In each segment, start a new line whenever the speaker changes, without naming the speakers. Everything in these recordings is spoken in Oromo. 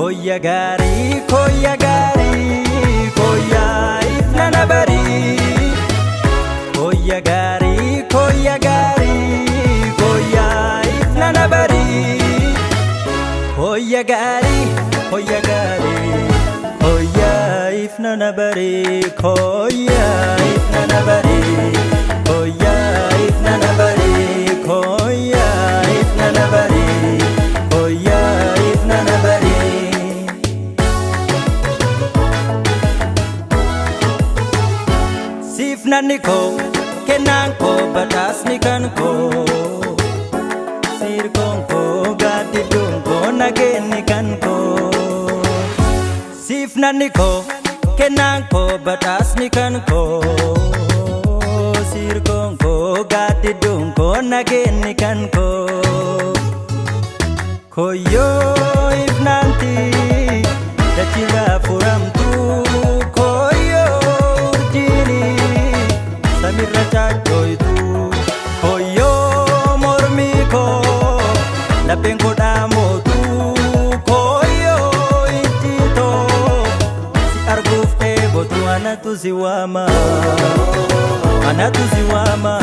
Koyya gaarii koyya gaarii koyyaa ifna na barii. Koyya gaarii koyya gaarii koyyaa ifna na barii. Koyya gaarii koyya gaarii koyyaa ifna na barii koyyaa ifna na barii koyyaa ifna na barii koyyaa ifna na barii koyyaa ifna na barii. Siifnanni koo kennaan koo badhaasni kan koo sirkoon koo gaaddidduun koo nageenni kan koo. Siifnanni koo kennaan koo badhaasni kan koo sirkoon koo gaaddidduun koo nageenni kan koo. Koyyoo ifnaanti dachirraa furamtu koyyoo urjiini samirra caaccoytu koyyoo mormii koo lapheen koo dhaamootu koyyoo ijjitoo si arguuf dheebotu anatu si waama anatu si waama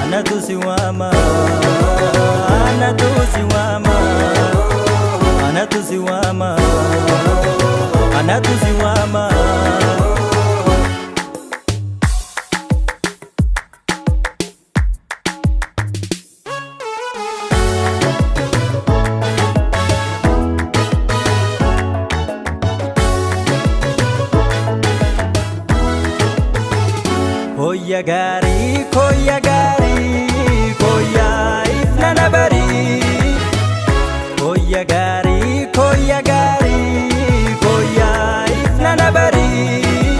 anatu si waama anatu si waama anatu si waama anatu si waama. Koyya gaarii koyya gaarii koyyaa ifna na barii. Koyya gaarii koyya gaarii koyyaa ifna na barii.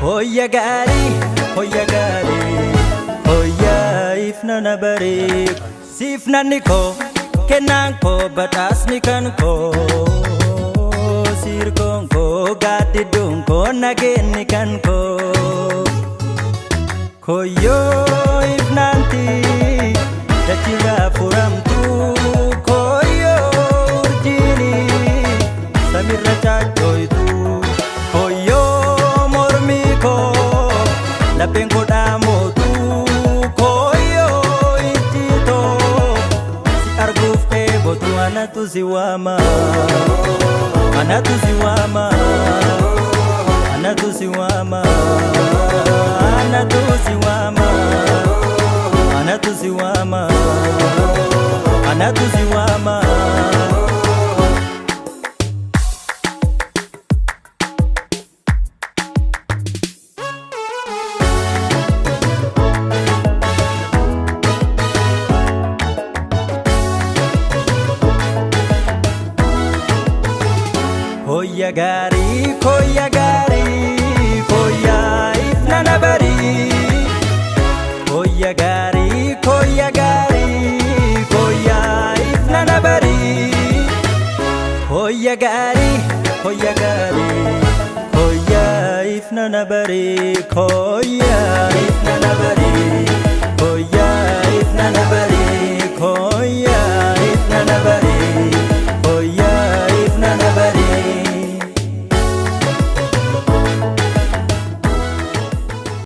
Koyya gaarii koyya gaarii koyyaa ifna na barii. Siifnanni koo kennaan koo badhaasni kan koo sirkoon koo gaaddidduun koo nageenni kan koo. Koyyoo ifnaanti dachirraa furamtu koyyoo urjiini samirra caaccoytu koyyoo mormii koo lapheen koo dhaamootu koyyoo ijjitoo si arguuf dheebotu anatu si waama anatu si waama anatu si waama anatu si waama anatu si waama anatu si waama. Koyya gaarii koyya gaarii koyyaa ifna na barii. Koyya gaarii koyya gaarii koyyaa ifna na barii. Koyya gaarii koyya gaarii koyyaa ifna na barii koyyaa ifna na barii.